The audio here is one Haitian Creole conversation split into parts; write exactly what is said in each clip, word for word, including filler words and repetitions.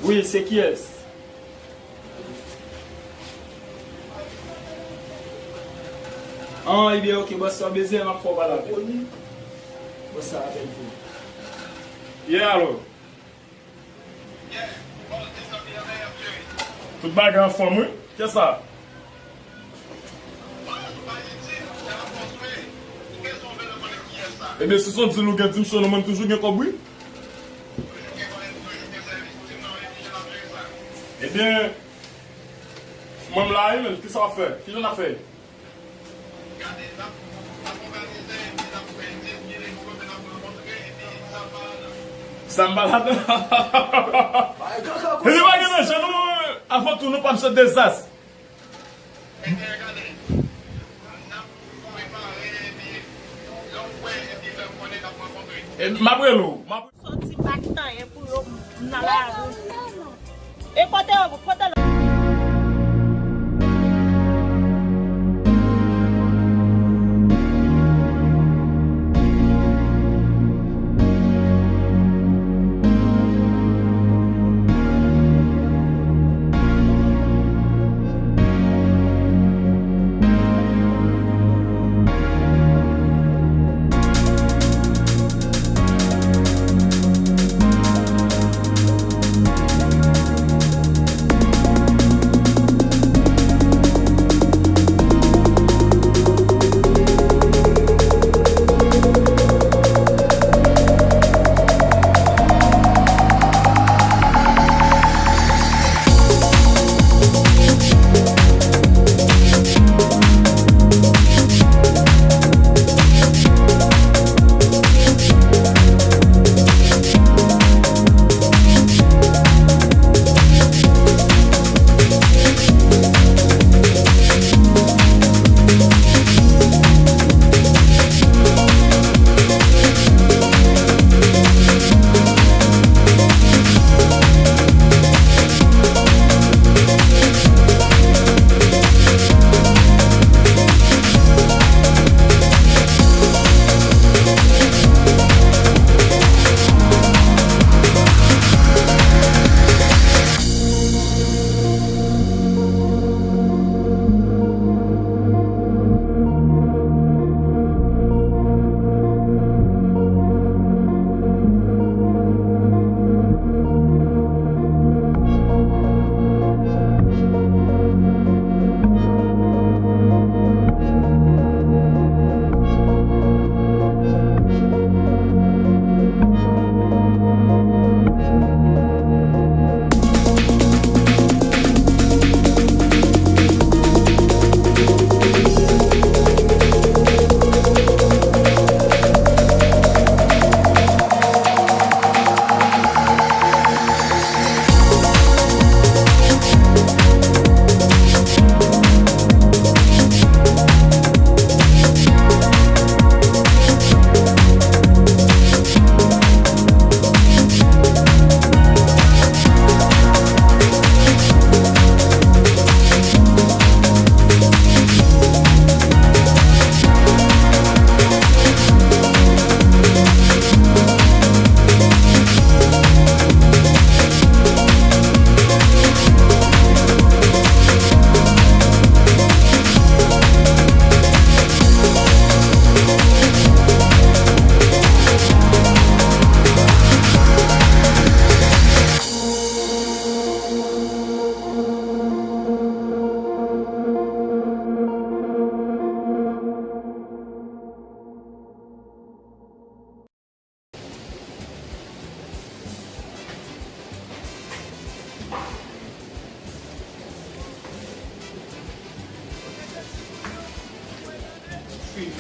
Wi, se kiyès? An, ebyen, oke, bòs, sa w bezwen, m ap fè w pale avè l. Bòs sa apèl tou. Yeah, alo. Tout bagay anfòm, wi. Kiyès sa? Ebyen, si se yon dil ou gen, di m cho non, mwen m toujou gen kòb, wi. Ebyen, mwen m la, wi, men kisa w ap fè? Kijan n ap fè? Sa m pa ladan. Li pa gen nan jan nou, avan tou, nou pa m se dezas. E, m ap rele w. M ap Soti pa kite anyen pou yo, m nan lari. E kote yo, kote yo?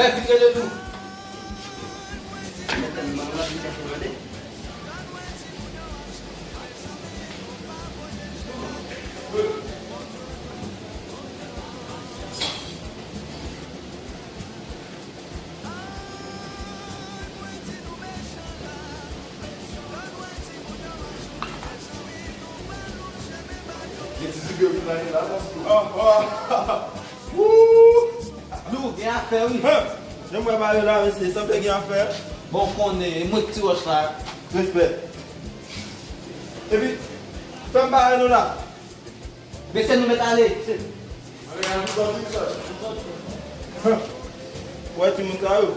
Fè vit rele nou. Gen ti zigre vin la, la, la. Ah, ah. Woo! Lou, gen afè, wi. Hen! Jan m wè bagay la, mesye, sanble gen afè. Bon, konnen, e mwen k ti wòch la. Respè. Epi, Fè m bare nou la. Mesye, nou mèt ale. Wè timoun sa yo.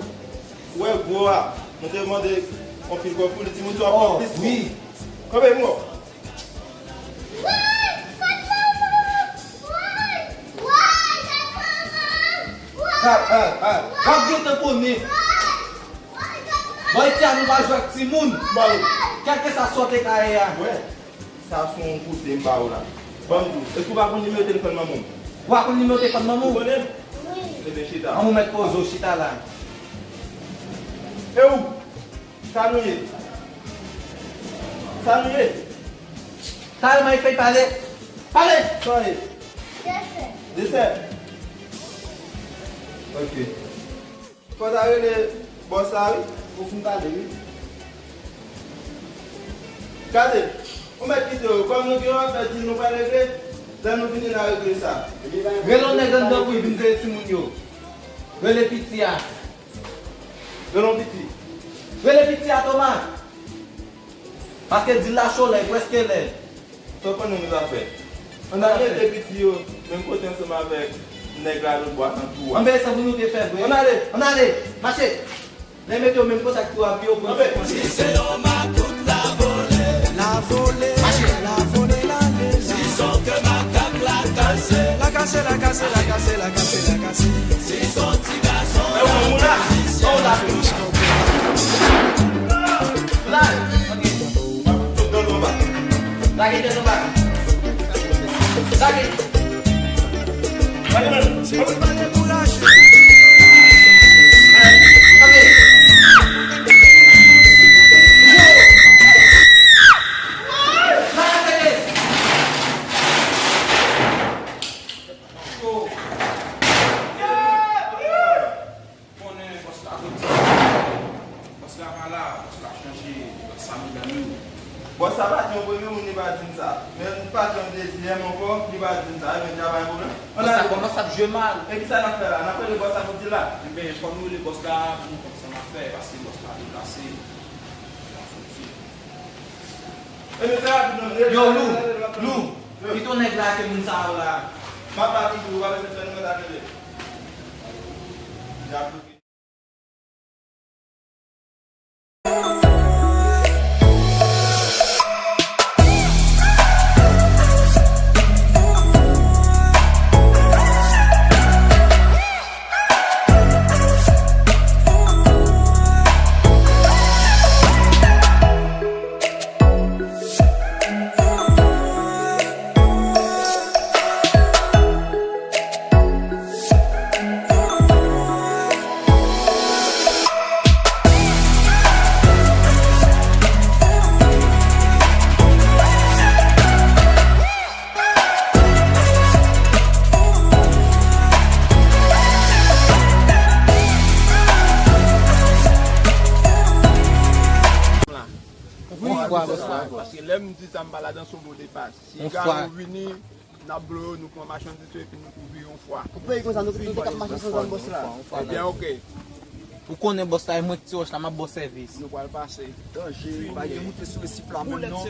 Ou wè gwo a. Mwen te mande yon pil kòb pou li. Timoun sa yo ap pran plis kòb. Kanpe, mwen. Ha, ha, ha. W ap gentan konnen. Bò isi a, nou pa jwe ak timoun. Kèlkeswa sa w te ka ye a. Wè. Sa se yon kote m ba ou la. Ban m di w, èske w pa konn nimewo telefòn manman w? Ou pa konn nimewo telefòn manman w? Ou konnen l? Wi. Ebyen, chita. Manman w mèt poze w, chita la. E ou? Sa nou ye? Sa nou ye? Pale, mwen fèy pale. Pale! Sa ye? Desè. Desè? Ok. Fò w ta rele bòs la, wi. Ou fin pale, wi. Gade, ou mèt kite yo. Kòm nou gen yon afè di nou pral regle, lè nou vini la regle sa. Rele yon nèg anndan pou l vin veye timoun yo. Rele piti a. Rele yon piti. Rele piti a, Toma. Paske di l la cho la, e prèske lè. Sa w konnen nou ta fè. Ann al mete piti yo menm kote ansanm avèk nèg la lòtbò a nan twou a. Ann veye sa pou nou te fè vre. Ann ale. Ann ale. Mache. Lè mete yo menm kote ak twou a, pi yo pran konsèy. Si se yon makout la vole. La vole. Mache. La vole, la lele. Si se yon ke makak la kase. La kase, la kase, la kase, la kase, la kase. Si se yon ti gason. E ou, ou la? Ou la? La. Ok. Lage tèt anba. Lage. Lage. Lage. Konnen bòs la soti. Bòs la pa la, bòs la chanje, bòs sa medam yo. Bòs sa pa di yon premye moun, li pa di m sa. Men m pa di yon dezyèm ankò, li pa di m sa. Ebyen, dja pa gen pwoblèm. Ann ale. Bòs sa kòmanse ap jwe mal. E kisa n ap fè la? N ap rele bòs la pou di l la? Ebyen, fò nou rele bòs la pou nou konn sa n ap fè, paske bòs la deplase. L ap soti. Yo, Lou, Lou, kite nèg la ak moun sa yo la. M ap pale pou ou, pa bezwen fè nou mèt atele. Wi, bòs la. Paske lè m di sa, m pa ladan, se yon bon depa. Si Garo vini, n ap blo yo, nou pran machandiz yo epi nou kouvri yon fwa. Ou peye konsa, nou, nou te k ap mache san zam bòs la. Ebyen, ok. Ou konnen bòs la, e mwen ki ti wòch la, m ap ba w sèvis. Nou pral pase. Danje, pa gen moute sou resif la menm non.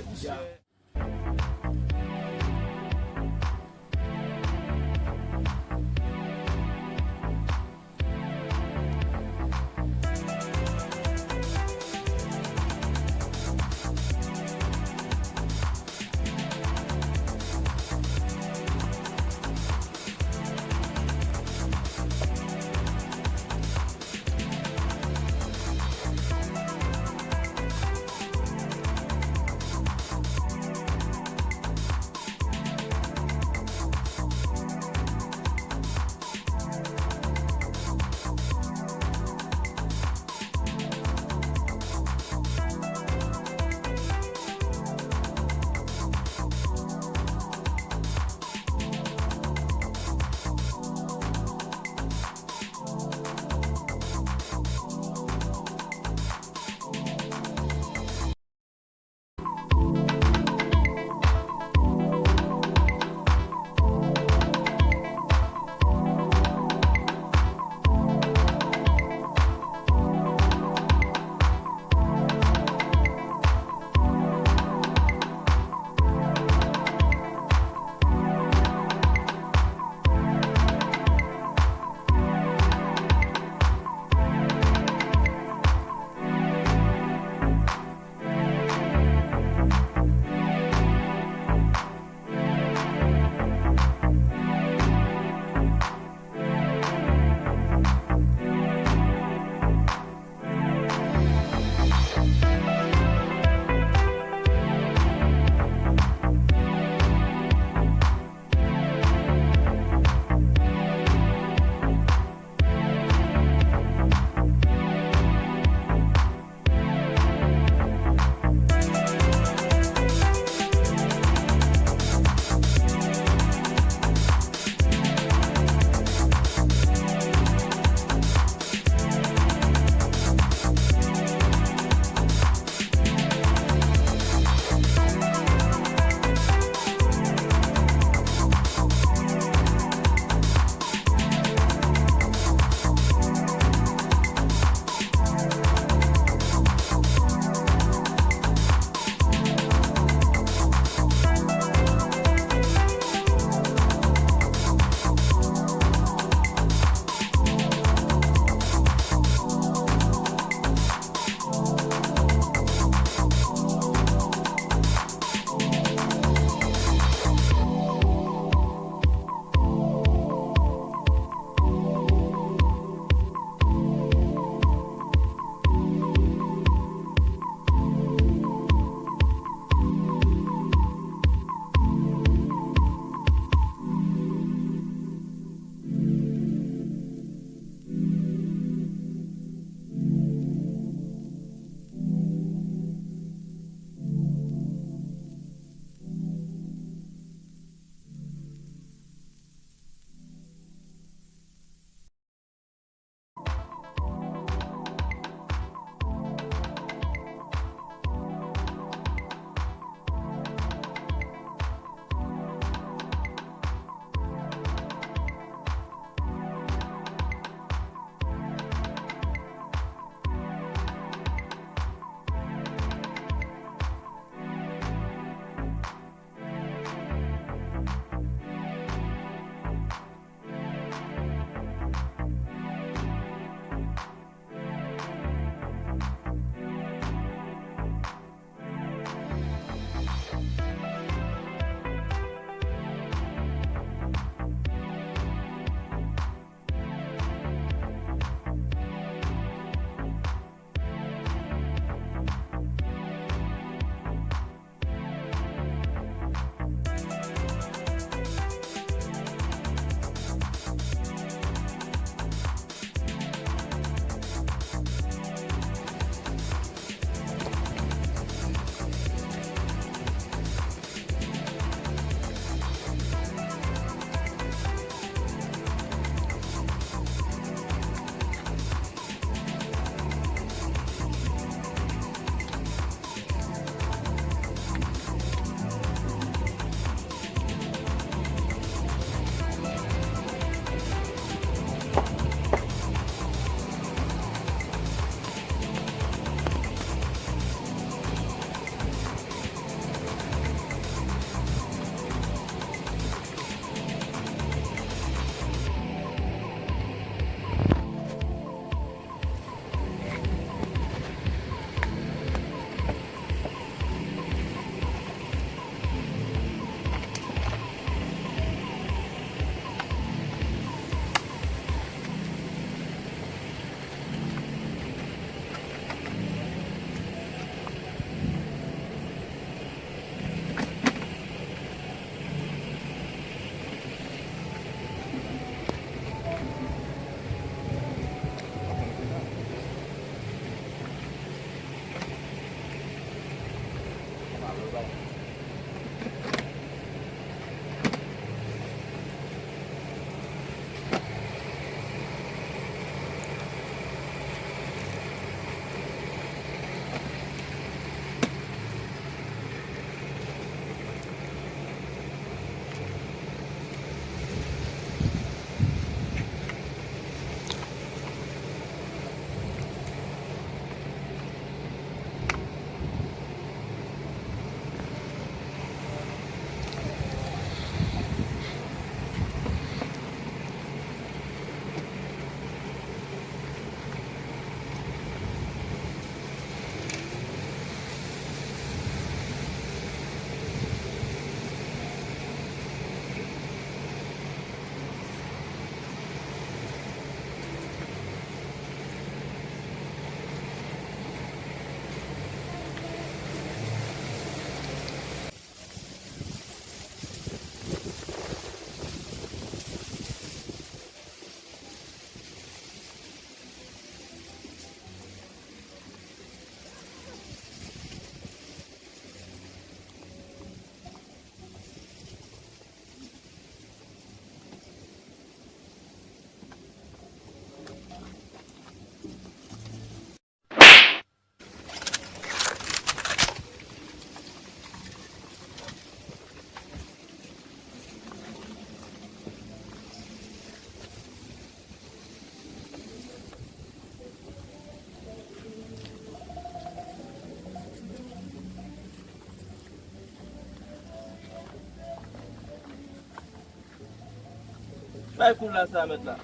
Ay, koul la sa, mèt la.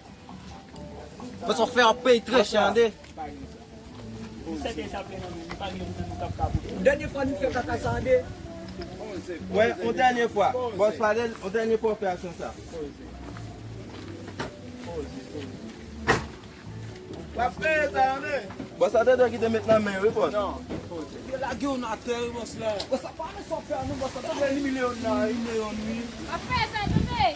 Fò sa fè yon peyi trè chè, tande. Sèten sa plen nan men, nou pa gen moun nan nou k ap ka pote. Dènye fwa nou fè kaka sa ande. Wè, yon dènye fwa. Bòs Fadel, yon dènye fwa w fè aksyon sa. W ap peye sa, ane. Bòs Fadel dwe kite met nan men, wi, bòs. Yo lage w nan atè, wi, bòs la. Bòs sa pa nan sa w fè a non, bòs sa pa nan imilye w nan, imilye w wi. W ap peye sa, tande.